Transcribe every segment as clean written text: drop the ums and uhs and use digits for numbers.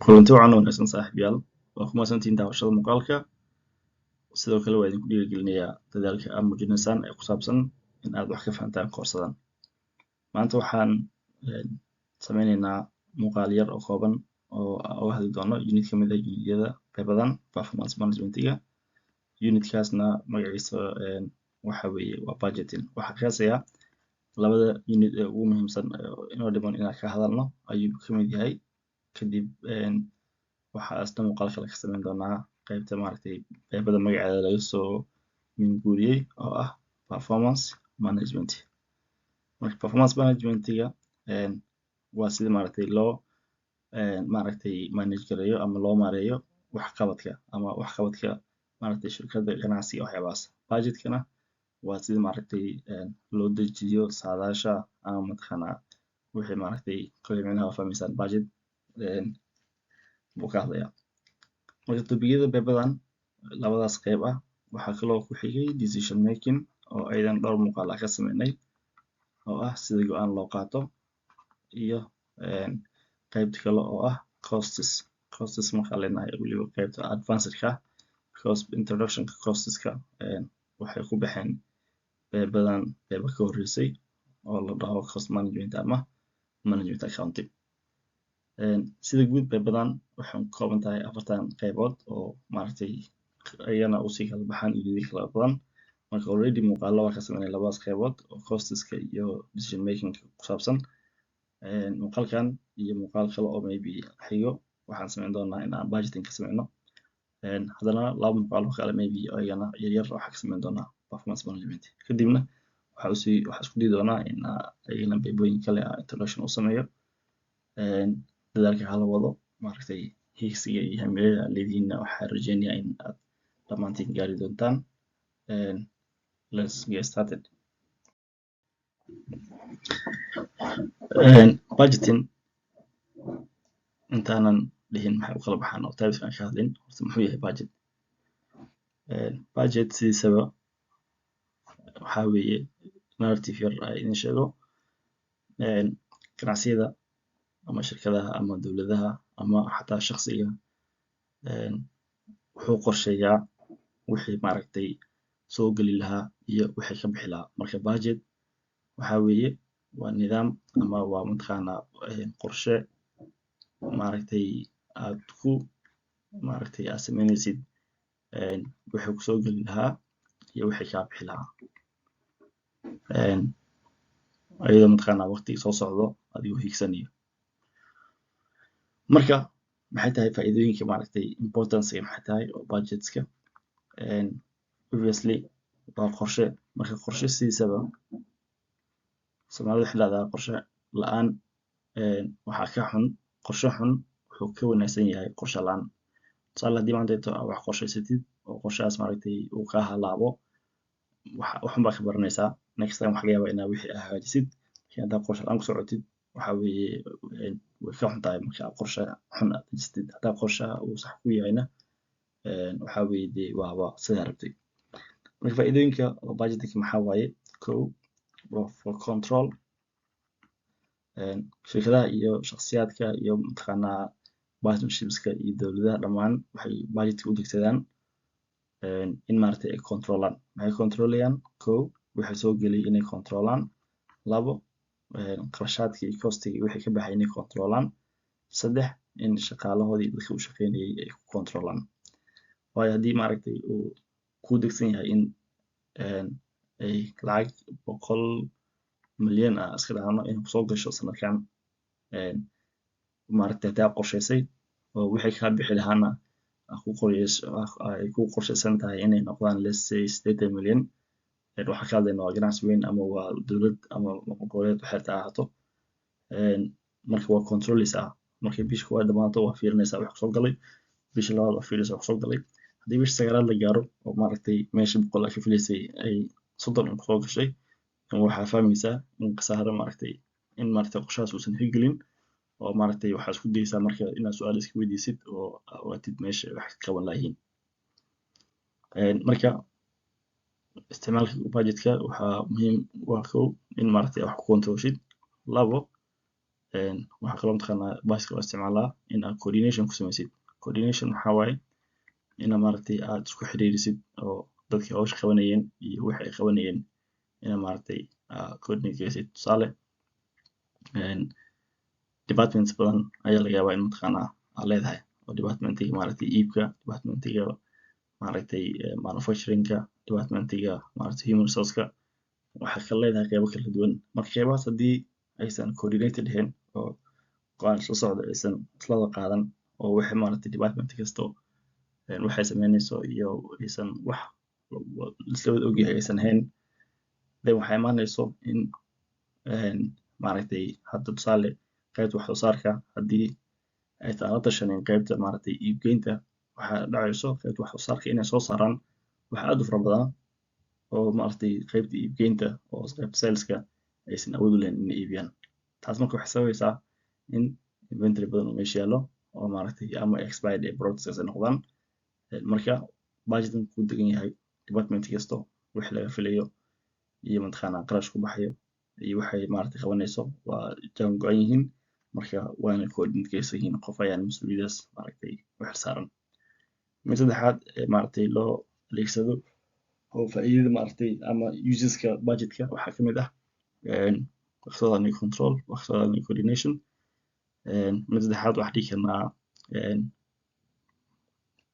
Kulanti wacan oo wanaagsan, saaxiibayaal. Waa ku mahadsantihiin daawashada muuqaalka. Sidoo kale waa idinku dhiirigelinayaa dadaalka aad muujinaysaan ee ku saabsan in aad wax ka fahantaan koorsadan. Maanta waxaan sameyneynaa muuqaal yar oo kooban oo uga hadli doono unit ka mid ah unityada qeybadan performance managementiga. Unitkaasna magaciisa waxa weeye waa budgeting. Waxaan qiyaasayaa labada unit ee ugu muhiimsan inoo dhiman inaan ka hadalno ayuu ka mid yahay. Kadib waxaa isna muuqaal kale ka sameyn doonaa qeybta maaragtay qeybada magaceeda laga soo minguuriyey oo ah performance management. Marka performance managementiga waa sida maaragtay loo maaragtay manage gareeyo ama loo maareeyo waxqabadka ama waxqabadka maaragtay shirkadda, ganacsiga, waxyaabahaas. Budgetkana waa sida maaragtay loo dejiyo saadaasha ama mataqaanaa wixii maaragtay koley micnaha waa fahmaysaan, budget buu ka hadlayaa. Marka topicyada paperdan labadaas qeyb ah, waxaa kaloo ku xigay decision making oo ayadan dhowr muuqaal ah ka sameynay, oo ah sida go'aan loo qaato, iyo qeybta kale oo ah costs. Costs markaan leenahay, weliba qeybta advanced-ka, because introductionka costska waxay ku baxeen paperdan paper ka horreysay oo la dhaho cost management ama management accounting. Sida guud paperdan waxay ka kooban tahay afartan qeybood oo maaragtay iyana usii kala baxaan unityo kala badan. Marka already muuqaalo waan ka sameynay labadaas qeybood oo costska iyo decision making ku saabsan. Muuqaalkan iyo muuqaal kale oo maybe xigo waxaan sameyn doonaa in aan budgeting ka sameyno. Haddana laba muuqaal oo kale maybe ayagana yaryar waxaan ka sameyn doonaa performance management. Kadibna waxaa isku dayi doonaa in ayagana paperooyin kale aan introduction u sameeyo. Dadaalka hala wado, maaragtay hiigsiga iyo himilada aad leedihiinna waxaan rajeynayaa in aad dhammaantiin gaari doontaan. Let's get started. Budgeting intaanan dhihin maxay u kala baxaan oo types aan ka hadlin, horta muxuu yahay budget? Budget sidiisaba waxaa weeye narrative yar aan idin sheego. Ganacsiyada ama shirkadaha ama dowladaha ama xataa shakhsiga wuxuu qorsheeyaa wixii maaragtay soo geli lahaa iyo wixii ka bixi lahaa. Marka budget waxaa weeye waa nidaam ama waa mataqaanaa qorshe maaragtay aad ku maaragtay aad sameynaysid wixii kusoo geli lahaa iyo wixii kaa bixi lahaa, ayadoo mataqaanaa waqtiga soo socdo adigoo hiigsanayo. Marka maxay tahay faa'iidooyinka, maaragtay importance maxay tahay oo budgetska? Obviously waa qorshe. Marka qorshe sidiisaba Soomaalida waxay dhahdaa qorshe la'aan waxaa ka xun qorshe xun wuxuu ka wanaagsan yahay qorshe la'aan. Tusaale, haddii maanta aad wax qorshaysatid oo qorshahaas maaragtay uu kaa halaabo, wax xun baa ka baranaysaa. Next time waxa laga yaabaa inaad wixii aad hagaajisid. Laakiin haddaad qorshe la'aan ku socotid, waxa weeye way ka xun tahay marka qorshe xun aad dejisatid. Haddaa qorshaha uu sax ku yahayna, waxa weeye dee waaba sidaa rabtay. Marka faa'iidooyinka oo budgeting maxaa waaye? Kow, waa for control. Shirkadaha iyo shakhsiyaadka iyo mataqaanaa partnershipska iyo dowladaha dhammaan waxay budgetka u degsadaan in maaragtay ay controlaan. Maxay controlayaan? Kow, waxay soo geliyay inay controlaan. Labo, qarashaadkii iyo costiga iyo wixii ka baxay inay controlaan. Saddex, in shaqaalahoodii, dadka u shaqeynayay ay ku controlaan. Waayo, haddii maaragtay uu ku degsan yahay in ay lacag 100 milyan ah, iska dhahno, inay kusoo gasho sanadkan, maaragtay haddii aad qorshaysay oo wixii kaa bixi lahaana ay ku qorshaysan tahay inay noqdaan, let's say, 80 milyan, waxaan ka hadlayna waa ganacsi weyn ama waa dowlad ama goboleed, waxay taa ahaato. Marka waa controleysaa. Markay bisha koowaad dhamaato waa fiirinaysaa wax kusoo galay, bisha labaad waa fiirinaysaa wax kusoo galay. Haddii bisha sagaalaad la gaaro oo maaragtay meesha 100 aad ka filaysay ay 30 un kusoo gashay, waxaa fahmaysaa in khasaaro maaragtay in maaragtay qorshahaas uusan hirgelin, oo maaragtay waxaa isku dayeysaa marka inaad su'aal iska weydiisid oo ogaatid meesha wax ka qaban laayihiin. Marka isticmaalka budgetka waxaa muhiim waa kow in maaragtay wax ku controlshid. Labo, Waxaa kaloo mataqaanaa budgetka loo isticmaalaa in aad coordination ku sameysid. Coordination waxaa waaye ina maaragtay aad isku xiriirisid oo dadkii hawsha qabanayeen iyo wixii ay qabanayeen ina maaragtay aad coordinate gareysid. Tusaale, departments badan ayaa laga yaabaa in mataqaanaa aad leedahay, oo departmentiga maaragtay iibka, departmentiga maaragtay manufacturingka, departmentiga maaragtay human resourceka. Waxaa kala leedahay qeybo kala duwan. Marka qeybahaas haddii aysan coordinated ahayn oo go'aan isla socdo aysan isla wada qaadan, oo wixii maaragtay department kasto waxay sameynayso iyo aysan wax isla wada ogyahay aysan ahayn, then waxaa imaanayso in maaragtay hadda tusaale qaybta wax soo saarka haddii aysan la tashanin qaybta maaragtay iibgeynta, waxaa dhacayso qaybta wax soo saarka inay soo saaraan wax aad u fara badan oo maaragtay qaybta iibgeynta oo qaybta saleska aysan awood u lahayn inay iibiyaan. Taas marka waxay sababaysaa in inventory badan oo meesha yaallo oo maaragtay ama expired ee products ay noqdaan. Marka budgeting kuu degan yahay, department kasto wixii laga filayo iyo mataqaanaa qarash ku baxayo iyo waxay maaragtay qabanayso waa jaan go'an yihiin. Marka waana coordinate gareysan yihiin, qof ayaan mas'uuliyadaas maaragtay u xilsaaran. Mid saddexaad ee maaragtay loo adeegsado oo faa'iidada maaragtay ama useska budgetka waxaa kamid ah wax soo saarnay control, wax soo saarnay coordination. Mid saddexaad waxaan dhihi karnaa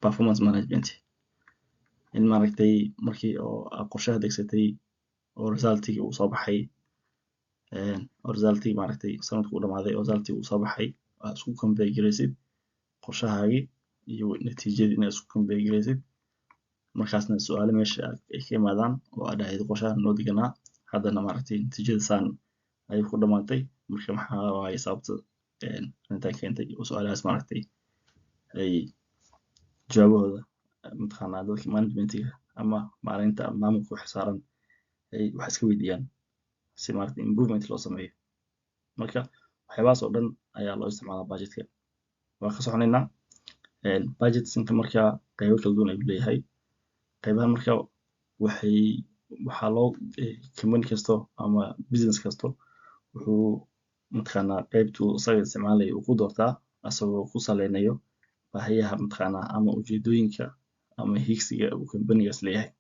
performance management, in maaragtay markii oo aad qorshaha degsatay oo resultigii uu soo baxay, oo resultigii maaragtay sanadku uu dhamaaday oo resultigii uu soo baxay, aad isku compare gareysid qorshahaagii iyo natiijadii, inaad isku compare gareysid. Markaasna su'aalo meesha ay ka imaadaan oo aad dhahdid qorshahan noo deganaa, haddana maaragtay natiijada saan ayay ku dhamaatay, marka maxaa waaye sababta arrintan keentay? Oo su'aalahaas maaragtay ay jawaabahooda mataqaanaa dadka managementiga ama maareynta ama maamulka u xilsaaran ay wax iska weydiiyaan si maaragtay improvement loo sameeyo. Marka waxyaabahaas oo dhan ayaa loo isticmaalaa budgetka. Waan ka soconaynaa budgetinka. Marka qaybo kala duwan ayuu leeyahay. Qaybaha marka waxaa loo company kasto ama business kasto wuxuu mataqaanaa qaybtuu isaga isticmaalayo uu ku doortaa asagoo ku saleynayo baahiyaha mataqaanaa ama ujeedooyinka ama hiigsiga uu companygaas leeyahay.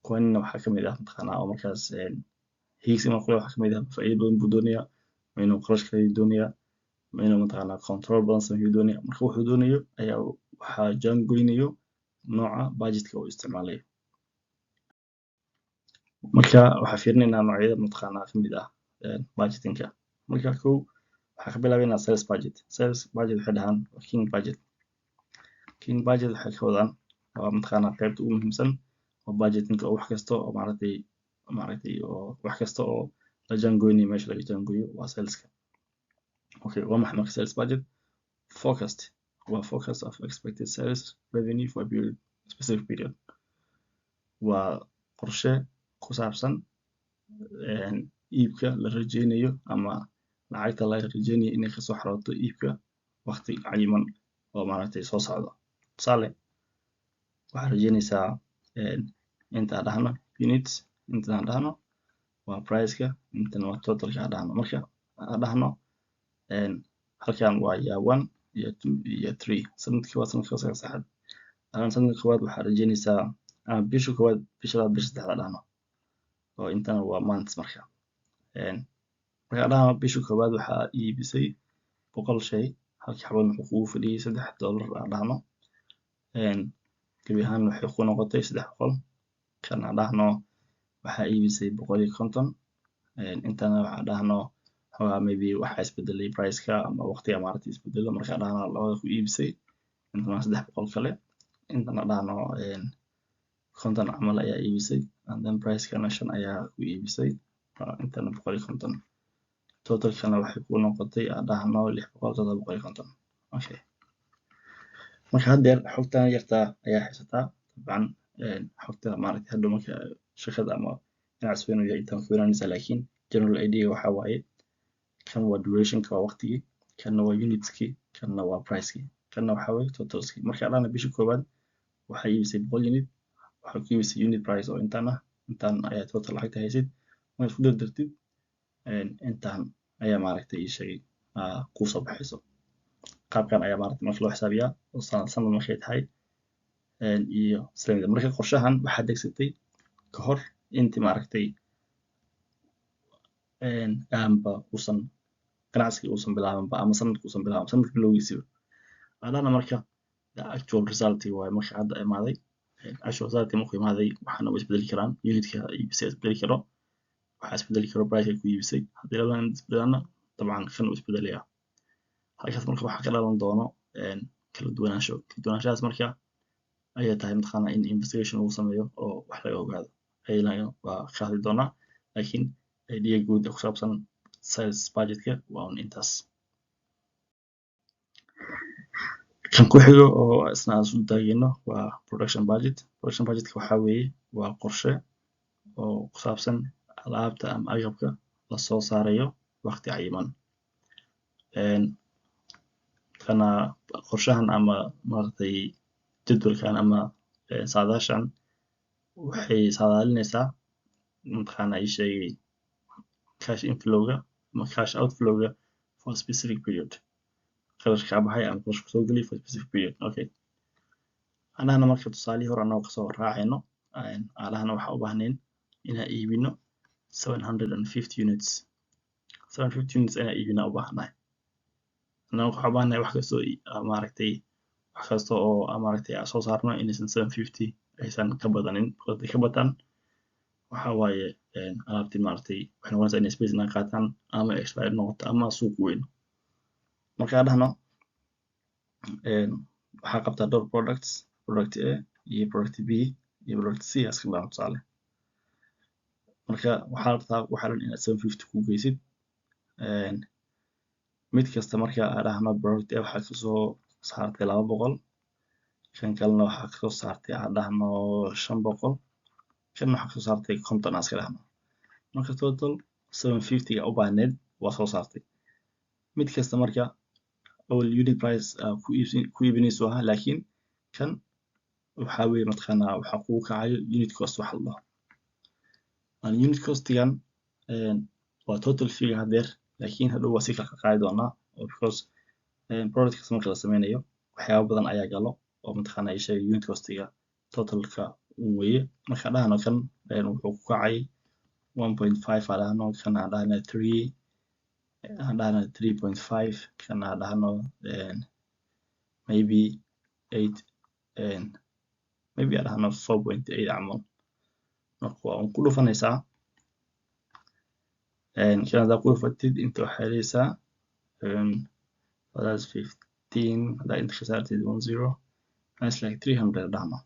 Kuwanina waxaa kamid ah mataqaanaa oo markaas hiigsi marka waxaa kamid ah faa'iido badan buu doonayaa, ma inuu qarash kaliya doonayaa, ma inuu mataqaanaa control badan sameeyo doonaya. Marka wuxuu doonayo ayaa waxaa jaan goynayo nooca budgetka uu isticmaalayo. Marka waxaa fiirinaynaa noocyada mataqaanaa kamid ah budgetingka. Marka kow waxaa ka bilaabaynaa sales budget. Sales budget waxay dhahaan waa king budget. King budget waxay ka wadaan waa mataqaanaa qaybta ugu muhiimsan oo budgetingka, oo wax kasta oo maaragtay oo wax kasta oo la jaangoynayo meesha laga jaangooyo waa saleska. Okay, waa maxay marka sales budget? Forecast, waa forecast of expected sales revenue for a period, specific period. Waa qorshe ku saabsan iibka la rajeynayo ama lacagta la rajeynayo inay kasoo xarooto iibka waqti cayiman oo maaragtay soo socdo. Tusaale, waxaad rajeynaysaa inta dhahno units, inta dhahno waa price-ka, intana waa totalka aan dhahno. Marka aan dhahno halkan waa year one, year two iyo year three. Sanadkii koowaad, sanadka saddexaad. Sanadka koowaad waxaad rajeynaysaa ama bisha koowaad, bisha labaad, bisha saddexaad dhahno, oo intana waa months. Marka dhahno bisha koowaad waxaa iibisay 100 shay, halkii xabad wuxuu kugu fadhiyay $3 aan dhahno, gebi ahaan waxay ku noqotay 300. Kan aan dhahno waxaa iibisay 150, intana waxaa dhahno xoogaa maybe waxaa isbedelay price-ka ama waqtiga maaragtay isbedelo. Marka dhahno labada ku iibisay, intana 300 kale, intana dhahno 50 camal ayaa iibisay, and then price-kana 5 ayaa ku iibisay, intana 150, totalkana waxay ku noqotay aan dhahno 600, 750. Okay, marka haddeer xogtan yartaa ayaa haysataa. Dabcan xogta maaragtay hadhow marka shirkadda ama ganacsi weyn uu yahay intaan ku weynaanaysaa, laakiin general idea waxaa waaye kan waa durationka, waa waqtigii, kanna waa unitskii, kanna waa pricekii, kanna waxaa waaye totalskii. Marka dhahno bisha koowaad waxaa iibisay 100 unit, waxaa ku iibisay unit price oo intaan ah, intaan ayaa total lacagta haysid. Marka isku dardartid intaan ayaa maaragtay ii sheegay Kuu soo baxayso. Qaabkan ayaa maaragtay marka loo xisaabiyaa oo sanad sanad markay tahay iyo isla. Marka qorshahan waxaad degsatay ka hor intii maaragtay aanba uusan ganacsiga uusan bilaabanba ama sanadka uusan bilaaban, sanadka bilowgiisiba adana. Marka the actual result waaye marka hadda imaaday, actual result markuu imaaday, waxaana way isbedeli karaan. Unitka iibisay isbedeli karo, waxaa isbedeli karo price ku iibisay. Haddii labadan isbedelaana, dabcan kan uu isbedelayaa halkaas. Marka waxaa ka dhalan doono kala duwanaansho. Kala duwanaanshahaas marka ayay tahay mataqaanaa in investigation lagu sameeyo oo wax laga ogaado. Ayadana waa ka hadli doonaa, laakiin idea guud ee ku saabsan sales budgetka waa un intaas. Kan ku xigo oo isna aan isu taagayno waa production budget. Production budgetka waxaa weeye waa qorshe oo ku saabsan alaabta ama agabka lasoo saarayo waqti cayiman. Kana qorshahan ama maaragtay jadwalkan ama saadaashan waxay saadaalinaysaa, mataqaanaa ii sheegay, cash inflowga ama cash outflowga for a specific period, qarashka kaa baxay ama qarashka kusoo geliy for a specific period. Okay, anahana marka tusaalihii hore anagoo kasoo raacayno, alahana waxaa u baahnayn inaan iibino 750 units. 750 units inaan iibina u baahnahay. Annaga waxaa u baahnahay wax kastoo maaragtay, wax kasta oo maaragtay aan soo saarno inaysan 750 aysan ka badanin, because hadday ka bataan waxa waaye alaabtii maaragtay waxay noqonaysaa inay space naga qaataan ama expired noqoto ama suuq weyn. Marka dhahno waxaa qabtaa dhowr products, product A iyo product B iyo product C iska dhahno tusaale. Marka waxaa rabtaa waxaa dhan inaad 750 ku geysid mid kasta. Marka aan dhahno product A waxaa kasoo saartay 200, kan kalena waxaa kasoo saartay aan dhahno 500, kan waxaa kasoo saartay 50 aan iska dhahno. Marka total 750 ga u baahneed waa soo saartay mid kasta. Marka awal unit price ku iibsin ku iibinayso ahaa, laakiin kan waxaa weeye mataqaanaa waxaa kugu kacayo unit cost waxa la dhaho. Unit costigan waa total figure hadeer, laakiin hadhow waa si kala qaadi doonaa oo because product kasta marka la sameynayo waxyaabo badan ayaa galo oo mataqaanaa ii sheegay unit costiga totalka weeye. Marka dhahno kan wuxuu ku kacay 1.5 aan dhahno, kan aan dhahno 3, aan dhahno 3.5, kan aan dhahno maybe 8, maybe aan dhahno 4.8 camal. Marka waa un ku dhufanaysaa kan. Haddaa ku dhufatid inta waxaa helaysaa, that's 15. Haddaa inta ka saartid one zero, that's like 300 dhahno.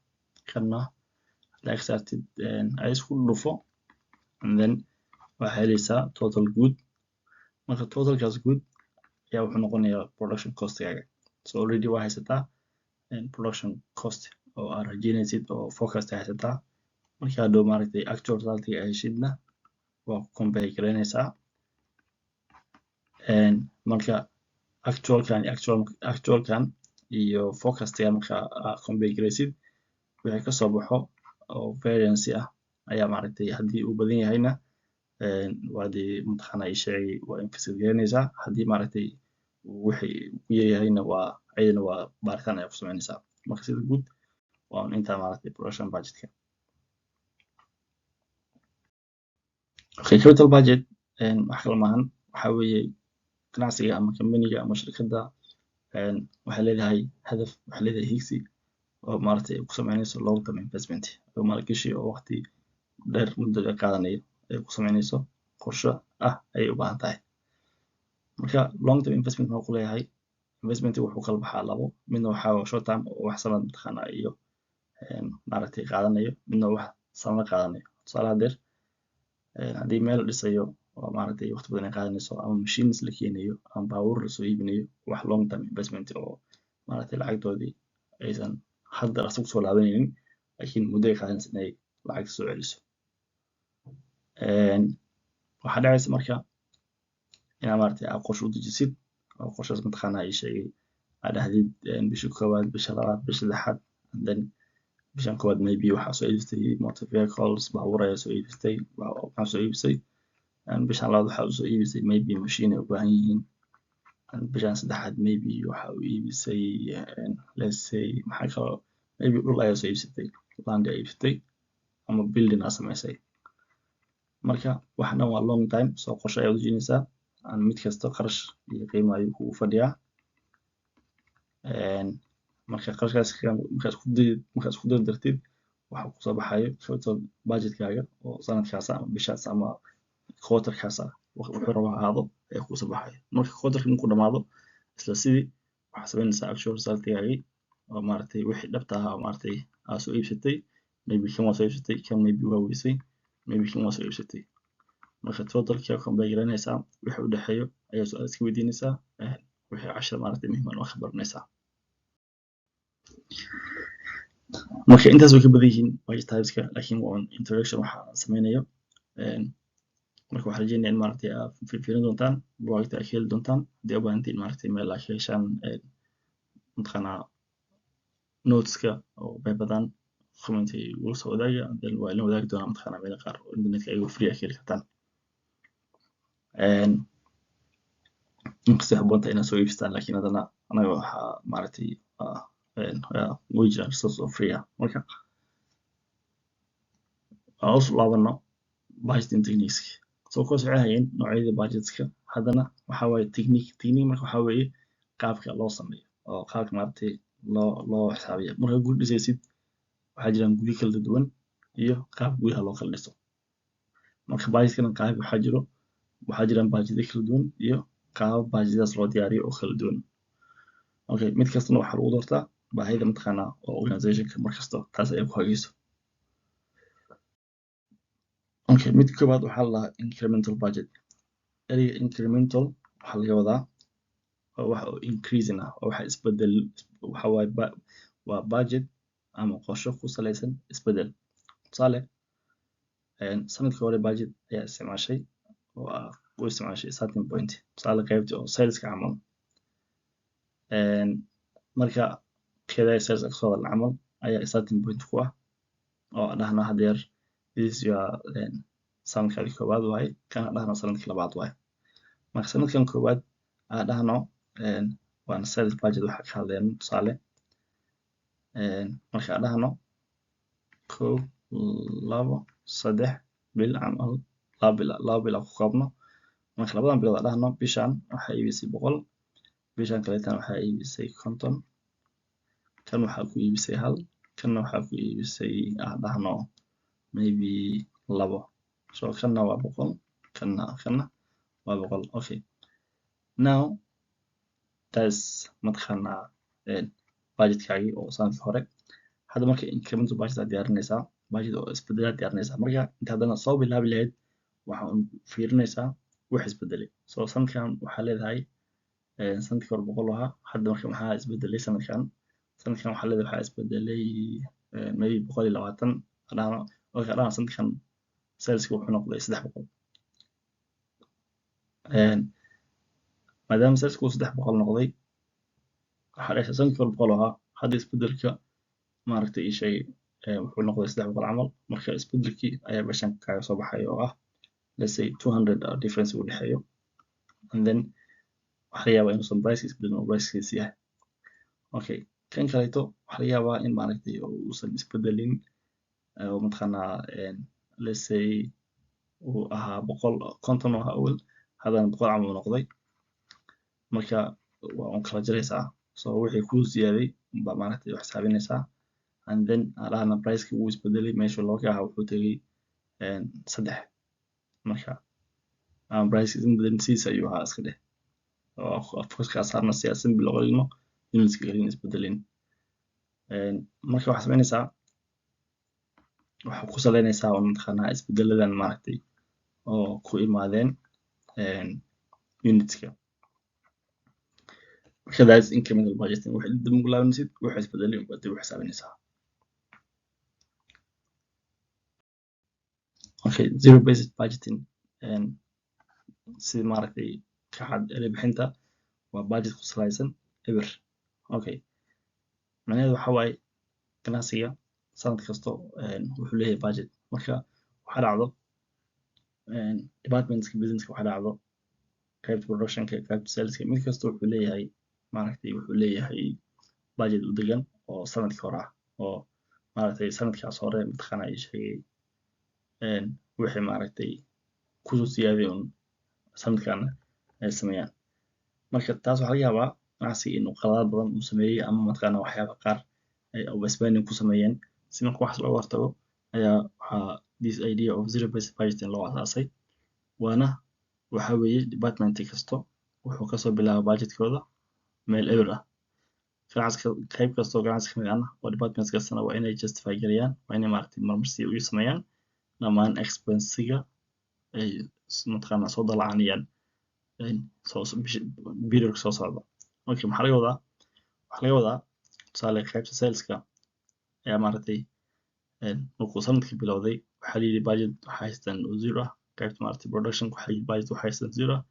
Kanna haddaa ka saartid ay isku dhufo, and then waxaa helaysaa total guud. Marka totalkaas guud ayaa wuxuu noqonayaa production costigaaga. So already waa haysataa production cost oo aad rajeynaysid oo forecast haysataa. Marka hadhow maaragtay actual resultiga ay heshidna waa ku compare gareynaysaa. Marka actualkan iyo actualkan iyo forecastiga marka aad compare gareysid, wixii kasoo baxo oo variance ah ayaa maaragtay haddii uu badan yahayna waa dee mataqaanaa ii sheegay waa investigate gareynaysaa. Haddii maaragtay wixii ku yaryahayna, waa ayadana waa baaritaan ayaa ku sameynaysaa. Marka sida guud waa un intaa maaragtay production budgetka. Okay, capital budget wax kale maahan. Waxa weeye ganacsiga ama companyga ama shirkadda waxay leedahay hadaf, waxay leedahay higsi oo maaragtay ay ku sameynayso long term investment oo maalgashi oo waqti dheer, muddo dheer qaadanayo ay ku sameynayso, qorshe ah ayay u baahan tahay. Marka long term investment muxuu ku leeyahay? Investment wuxuu kala baxaa labo. Midna waxaa short term oo wax sanad mataqaanaa iyo maaragtay qaadanayo, midna wax sanado qaadanayo. Tusaale, hadeer haddii meel la dhisayo oo maaragtay waqti badan ay qaadanayso ama machines la keenayo ama baabuur lasoo iibinayo, wax long term investment oo maaragtay lacagtoodii aysan hadda dhaqso kusoo laabanaynin, laakiin muddo ay qaadanayso inay lacagta soo celiso. Waxaa dhacaysa marka inaa maaragtay aad qorshe u dejisid oo qorshahaas mataqaanaa ii sheegay aad dhahdid bisha koowaad, bisha labaad, bisha saddexaad, and then bishan koowaad maybe waxaa soo iibsatay motor vehicles, baabuur ayaa soo iibsatay, maxaa soo iibisay. Bishan labaad waxaa usoo iibisay maybe machine ay u baahan yihiin. Bishan saddexaad maybe waxa uu iibisay, let's say, maxaa kaloo, maybe dhul ayaa soo iibsatay, land ayaa iibsatay ama building aa samaysay. Marka wax dhan waa long time, soo qorshe ayaa udejinaysaa. Mid kasta qarash iyo qiimo ayuu kugu fadhiyaa. Marka qarashkaas markaa isku dardartid, waxa kusoo baxayo capital budgetkaaga oo sanadkaas ama bishaas ama quarterkaas ah, wuxuu rabo ha ahaado, ayaa kusoo baxayo. Marka quarterka markuu dhamaado, isla sidii waxaa samaynaysaa actual resultgaagii oo maaragtay wixii dhabta ahaa oo maaragtay aa soo iibsatay. Maybe kan waa soo iibsatay, kan maybe waa weysay, maybe kan waa soo iibsatay. Marka totalkii aa compare garanaysaa, wixii u dhexeeyo ayaa su-aal iska weydiinaysaa, wixii cashar maaragtay muhiim ah waa ka baranaysaa. Marka intaas way ka badan yihiin budget typeska, laakiin waa un introduction waxa aan sameynayo. Marka waxaan rajeynaya in maaragtay aad fiirfiirin doontaan, buugaagta aad ka heli doontaan. Haddii aad u baahantiin maaragtay meel aad ka heshaan, mataqaanaa, noteska oo paperdan, comment igula soo wadaaga, then waa idin wadaagi doonaa, mataqaanaa, meelo qaar oo internetka ayagoo free ah ka heli kartaan. Inkastoo habboon tahay inaad soo iibsataan, laakiin haddana anaga waxaa maaragtay way jiraan resource oo free ah. Marka aan usoo laabano budgeting techniques. So kuwaas waxay hayeen noocyada budgetska. Haddana waxa waaye technique. Technique marka waxaa weeye qaabka loo sameeyo oo qaabka maaragtay loo xisaabiyo. Marka guri dhisaysid, waxaa jiraan guryo kala duwan iyo qaab guryaha loo kala dhiso. Marka budgetkana qaab waxaa jiro, waxaa jiraan budgetyo kala duwan iyo qaabab budgetyadaas loo diyaariyo oo kala duwan. Okay, mid kastana waxaa lagu doortaa baahida, mataqaanaa, oo organizationka markasta taas ayaa ku hagayso. Okay, mid koowaad waxaa la dhahaa incremental budget. Ereyga incremental waxaa laga wadaa waa wax oo increasing ah, waa wax isbedel. Waxa waaye waa budget ama qorshe ku saleysan isbedel. Tusaale, sanadkii hore budget ayaa isticmaashay oo ah u isticmaashay starting point, tusaale qaybtii oo saleska camal. Marka keedaa sales kasoo hadalna camal ayaa starting point ku ah oo dhahna hadeer this is your sanadkaadi koowaad waaye, kana dhahno sanadkii labaad waaye. Marka sanadkan koowaad aa dhahno waana sales budget waxa ka hadlayno. Tusaale, marka aa dhahno kow, labo, 3 bil camal, 2 bil, 2 bil aan ku koobno. Marka labadan bilood aa dhahno bishan waxaa iibisay 100, bishan kaleetana waxaa iibisay 50, kan waxaa ku iibisay hal, kanna waxaa ku iibisay aa dhahno maybe labo. So kanna waa 100, kanna waa 100. Okay, now that's, mataqaanaa, budgetkaagii oo sanadkii hore. Hadda marka incremental budget aad diyaarinaysaa, budget oo isbedelaad diyaarinaysaa. Marka inta haddana soo bilaabi lahayd, waxa un fiirinaysaa wax isbedelay. So sanadkan waxaa leedahay sanadkii hore 100 ahaa, hadda marka maxaa isbedelay sanadkan? Sanadkan waxaa leedahay waxaa isbedelay maybe 120 dhahno. Okay, dhahno sanadkan saleska wuxuu noqday 300. Maadaama saleska uu 300 noqday, waxaa dhahaysaa sanadkii hore 100 ahaa, hadda isbedelka maaragtay ii sheegay wuxuu noqday 300 camal. Marka isbedelkii ayaa meeshan kaaga soo baxay oo ah, let's say, 200 difference u dhexeeyo. And then waxaa laga yaabaa inuusan price isbedelin oo pricekiisi yahay. Okay, kan kaleeto waxaa laga yaabaa in maaragtay uusan isbedelin oo, mataqaanaa, let's say uu ahaa 150 oo ahaa awal, haddana 100 camal uu noqday. Marka waa un kala jaraysaa, so wixii kuu ziyaaday baa maaragtay wax xisaabinaysaa. And then dhahna priceki wuu isbedelay, meesha looga ahaa wuxuu tegay saddex. Marka ama price isma bedelin, sidiisa ayuu ahaa iska dheh, oo focuska saarna si aan simple looga dhigno, unitska kaliya isbedelin. Marka waxaa samaynaysaa, waxaa ku saleynaysaa oo, mataqaanaa, isbedeladan maaragtay oo ku imaadeen unitska. Marka that's incremental budgeting. Waxay dib ugu laabanaysid waxa isbedelay baad dib u xisaabinaysaa. Okay, zero based budgeting, si maaragtay ka cad erey bixinta, waa budget ku salaysan eber. Okay, macnaheedu waxa waaye ganacsiga sanad kasto wuxuu leeyahay budget. Marka waxaa dhacdo departmentska businesska, waxaa dhacdo Qaybta productionka, qaybta saleska, mid kasta wuxuu leeyahay, maaragtay, wuxuu leeyahay budget u degan oo sanadkii hore ah, oo maaragtay sanadkaas hore mataqaana ay sheegay wixii maaragtay kusoo siyaaday un sanadkan ay sameeyaan. Marka taas waxaa laga yaabaa ganacsiga inuu qaladaad badan uu sameeyey ama mataqaana waxyaaba qaar ay overspending ku sameeyeen. Si marka waxaas looga hortago ayaa waxaa this idea of zero based budgeting loo asaasay. Waana waxa weeye department kasto wuxuu kasoo bilaaba budgetkooda meel eber ah. Ganacsiga qayb kastoo ganacsi kamid ahna oo department kastana waa inay justify gareeyaan, waa inay maaragtay marmarsiyo u sameeyaan dhammaan expensiga ay mataqaana soo dalacanayaan soo periodka soo socda. Okay, maxaa laga wadaa? Waxaa laga wadaa, tusaale, qaybta saleska ayaa maaragtay markuu sanadkii bilowday waxaa la yidhi budget waxaa haystaan oo zero ah. Qaybta maaragtay production waxaa la yidhi budget waxaa haystaan zero ah.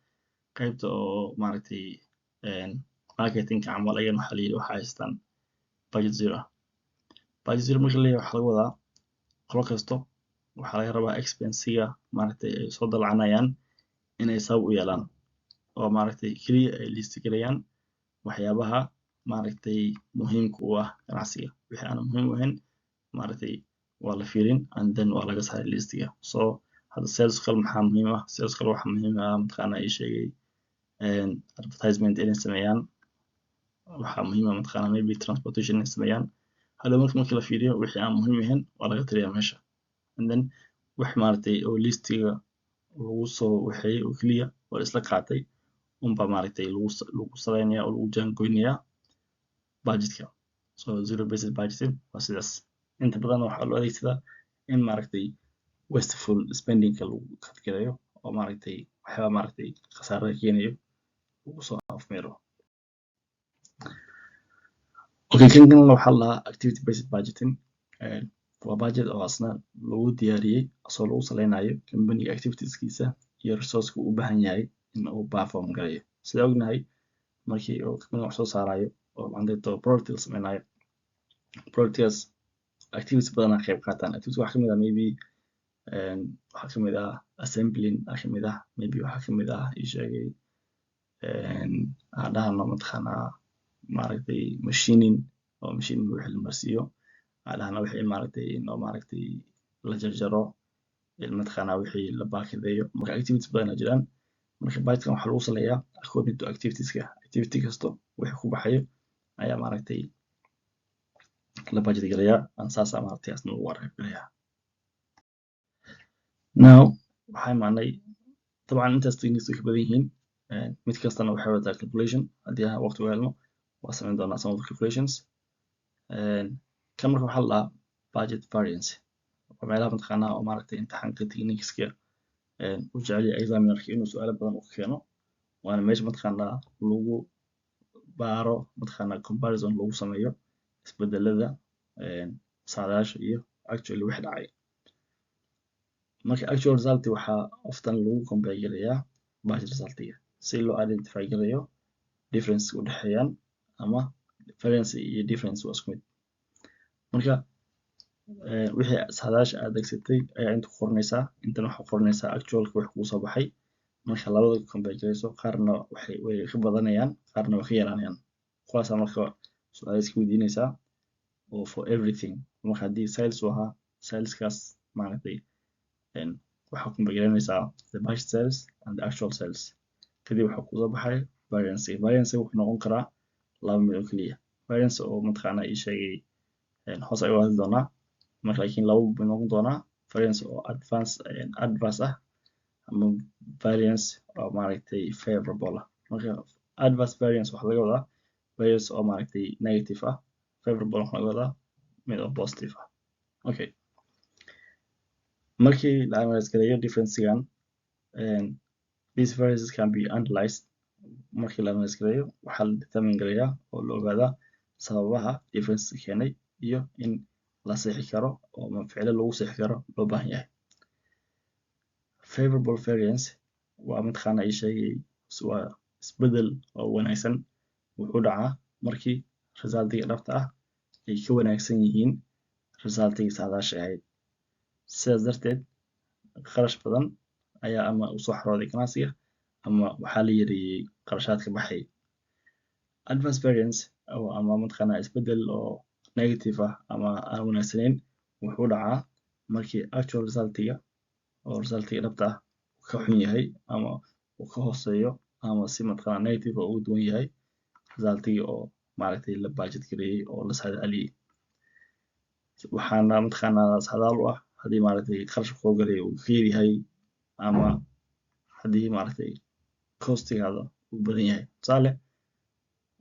Qaybta oo maaragtay marketingka camal ayagana waxaa la yidhi waxaa haystaan budget zero ah. Budget zero marka la leeyahay, waxaa laga wadaa qolo kasto waxaa laga rabaa expensiga maaragtay ay soo dalacanayaan inay sabab u yeelaan oo maaragtay keliya ay list gareeyaan waxyaabaha maaragtay muhiimka u ah ganacsiga. Wixii aan muhiim u ahayn maaragtay waa la fiirin and then waa laga saaray listiga. So hadda sales kale maxaa muhiim ah? Sales kale waxaa muhiim ah, mataqaana ii sheegay, advertisement inay sameeyaan. Waxaa muhiim ah, mataqaana, maybe transportation inay sameeyaan. Hadhow marka la fiiriyo, wixii aan muhiim ahayn waa laga tiriyaa meesha and then wax maaragtay oo listiga lagu soo waxeeyey oo keliya oo la isla qaatay unbaa maaragtay lagu saleynaya oo lagu jaangoynayaa budgetka. So zero based budgeting waa sidaas. Inta badan waxaa loo adeegsadaa in maaragtay wasteful spendingka lagu cut gareeyo oo maaragtay waxyaaba maaragtay khasaarada keenayo lagu soo afmeero. Okay, kan kalena waxaa la dhahaa activity based budgeting. Waa budget oo asna lagu diyaariyey asoo lagu saleynayo company activitieskiisa iyo resourceka uu u baahan yahay in uu perform gareeyo. Sida ognahay, markii uu company wax soo saarayo oo maandeeto product la sameynayo, productkaas activities badan aa qayb qaataan. Activities waxaa kamid ah maybe waxaa kamid ah assembling aa kamid ah, maybe waxaa kamid ah ii sheegay aan dhahno mataqaanaa maaragtay machining oo machining wixii la marsiiyo, aan dhahno wixii maaragtay in oo maaragtay la jarjaro, in mataqaanaa wixii la baakadeeyo. Marka activities badan aa jiraan. Marka budgetkan waxaa lagu saleeyaa according to activitieska. Activity kasto wixii ku baxayo ayaa maaragtay la budget gareeyaa aan saasaa maaragtay asna lagu arrive gareeyaa. Now waxaa imaanay, dabcan intaas techniques way ka badan yihiin, mid kastana waxay wadataa calculation. Haddii aan waqti u helno waa samayn doonaa some of the calculations. Kan marka waxaa la dhahaa budget variance. Waa meelaha mataqaanaa oo maaragtay imtixaanka techniqueska u jecel yahay examinerka inuu su'aalo badan u keeno, waana meesha mataqaanaa lagu baaro, mataqaanaa comparison lagu sameeyo isbedelada saadaasha iyo actually wixii dhacay. Marka actual result waxaa often lagu compare gareeyaa budget resultiga si loo identify gareeyo difference u dhexeeyaan, ama variance iyo difference waa isku mid. Marka wixii saadaasha aad adeegsatay ayaa inta ku qoranaysaa, intana waxaa qoranaysaa actualka wixii kugu soo baxay. Marka labada compare gareyso, qaarna waxay way ka badanayaan, qaarna way ka yaraanayaan. Kuwaasaa marka su'aal iska weydiinaysaa oo for everything. Marka haddii sales uu ahaa, saleskaas maaragtay waxaa compare gareynaysaa the budget sales and the actual sales. Kadib waxaa kusoo baxay variance. Variance wuxuu noqon karaa laba mid oo keliya. Variance oo mataqaanaa ii sheegay hoos ayuu hadli doonaa marka, laakiin laba buu noqon doonaa: variance oo advance adverse ah ama variance oo maaragtay favorable ah. Marka adverse variance waxaa laga wadaa variance oo maaragtay negative ah, favorable waxaa laga wadaa mid oo positive ah. Okay, markii la analyze gareeyo differencegan, these variances can be analyzed. Markii la analyze gareeyo, waxaa la determine gareeyaa oo la ogaadaa sababaha difference keenay iyo in la sixi karo oo ficilo lagu sixi karo loo baahan yahay. Favorable variance waa mataqaana ii sheegay waa isbedel oo wanaagsan. Wuxuu dhacaa markii resultiga dhabta ah ay ka wanaagsan yihiin resultiga saadaasha ahayd. Sidaas darteed kharash badan ayaa ama usoo xarooday ganacsiga Ama waxaa la yareeyey qarashaadka baxay. Adverse variance ama mataqaanaa isbedel oo negative ah ama aan wanaagsanayn wuxuu dhacaa markii actual resultiga oo resultiga dhabta ah ka xun yahay ama uu ka hooseeyo ama si mataqaanaa negative oo ugu duwan yahay resultigii oo maaragtay la budget gareeyey oo la saadaaliyey. Waxaana mataqaanaa saadaal u ah haddii maaragtay qarashka soo galay uu ka yar yahay ama haddii maaragtay costigaada uu badan yahay. Tusaale,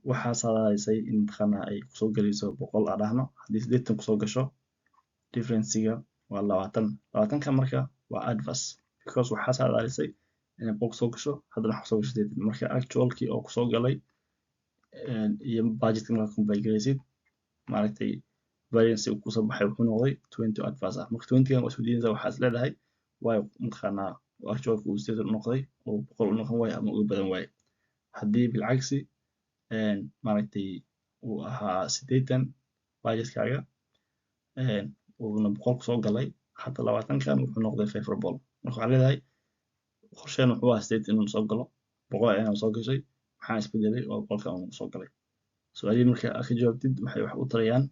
waxaa saadaalisay in mataqaanaa ay kusoo galayso 100 aan dhahno. Haddii 80 kusoo gasho, differencega waa 20. 20-ka marka waa adverse because waxaa saadaalisay inay 100 kusoo gasho, haddana waxaa kusoo gasho 80. Marka actualkii oo kusoo galay iyo budgetka markaa compare garaysid, maaragtay variance uu kusoo baxay wuxuu noqday 20 adverse ah. Marka 20-gan waa isweydiinaysaa, waxaa is leedahay waayo mataqaanaa actualka uu 80 u noqday oo 100 u noqon waayo ama uga badan waayo. Haddii bilcagsi maaragtay uu ahaa 80 budgetkaaga uuna 100 kusoo galay, hadda 20-kan wuxuu noqday favorable. Marka waxaa leedahay qorsheen wuxuu ahaa 80 inuu soo galo, 100 ayana soo gashay, maxaa isbedelay oo 100-kan uu soo galay? Su-aalihii marka aad ka jawaabtid waxay wax u tarayaan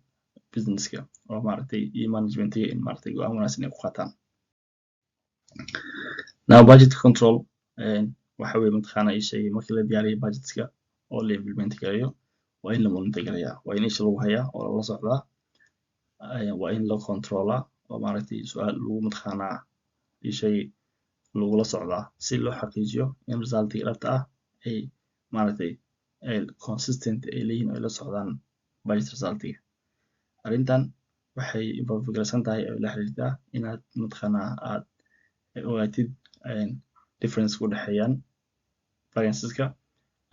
businesska oo maaragtay iyo managementiga in maaragtay go'aan wanaagsan ay ku qaataan. Now, budget control waxa weye mataqaanaa ii sheegay markii la diyaariyo budgetka oo la implement gareeyo, waa in la monitor gareeyaa, waa in isha lagu hayaa oo lala socdaa, waa in la controlaa oo maaragtay su-aal lagu mataqaanaa ii sheegay lagula socdaa si loo xaqiijiyo in resultiga dhabta ah ay maaragtay ay consistent ay leeyihiin oo ay la socdaan budget resultiga. Arrintan waxay involve garaysan tahay oo la xiriirtaa inaad mataqaanaa aad ogaatid difference u dhexeeyaan varianceska,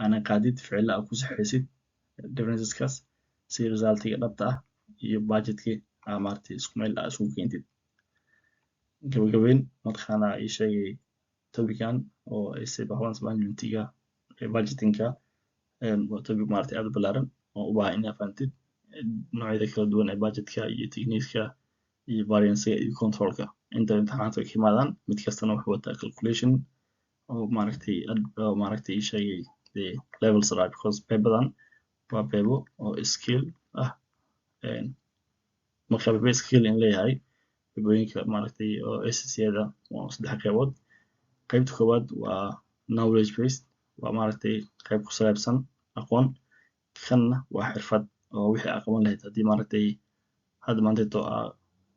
aana qaadid ficilo aad ku saxaysid differenceskaas si resultiga dhabta ah iyo budgetkii aa maaragtay isku meel aa isugu keentid. Gabagabeyn, mataqaanaa ii sheegay topican oo ay performance managementiga, budgetingka, waa topic maaragtay aad u ballaaran oo u baahan inaad fahantid noocyada kala duwan ee budgetka iyo techniqueska iyo variancega iyo controlka. Inta imtixaanaadka ay ka yimaadaan, mid kastana wuxuu wataa calculation oo maaragtay ii sheegay dee levels ah, because paperdan waa paper oo skill ah. Marka paper skill in leeyahay, paperooyinka maaragtay oo ACCA-da waa saddex qeybood. Qaybta koowaad waa knowledge based, waa maaragtay qayb ku saabsan aqoon. Kanna waa xirfad oo wixii aad qaban lahayd haddii maaragtay hadda maanteeto aa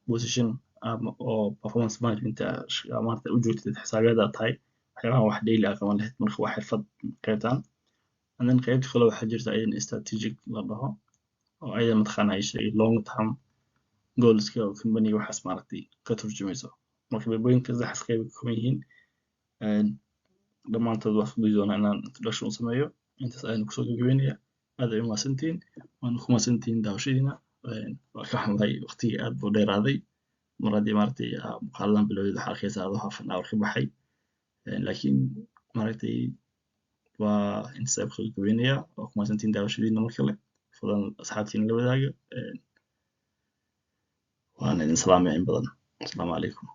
position ama oo performance management aa maaragtay u joogtid, xisaabiyaad aad tahay, waxyaabahan wax daily aad qaban lahayd. Marka waa xirfad qaybtan. And then qaybta kale waxaa jirta ayadana strategic la dhaho oo ayada mataqaanaa ii sheegay long term goalska oo company waxaas maaragtay ka turjumayso. Marka paperooyinka saddexdaas qayb ay ka kooban yihiin. Dhammaantood waan isku dayi doonaa inaan introduction u sameeyo. Intaas ayaan kusoo gabagabeynaya. Aad ay u mahadsantihiin, waana ku mahadsantihiin daawashadiina. Waa ka xumahay, waqtigii aad buu dheeraaday. Mar haddii maaragtay muuqaaladan bilowdeed, waxaa arkaysaa adoo half an hour ka baxay, laakiin maaragtay waa intaas ayaan kusoo gabagabeynaya. Waa ku mahadsantihiin daawashadiina. Mar kale fadlan asxaabtiina la wadaaga. Waan idin salaamaya in badan. Asalaamu calaykum.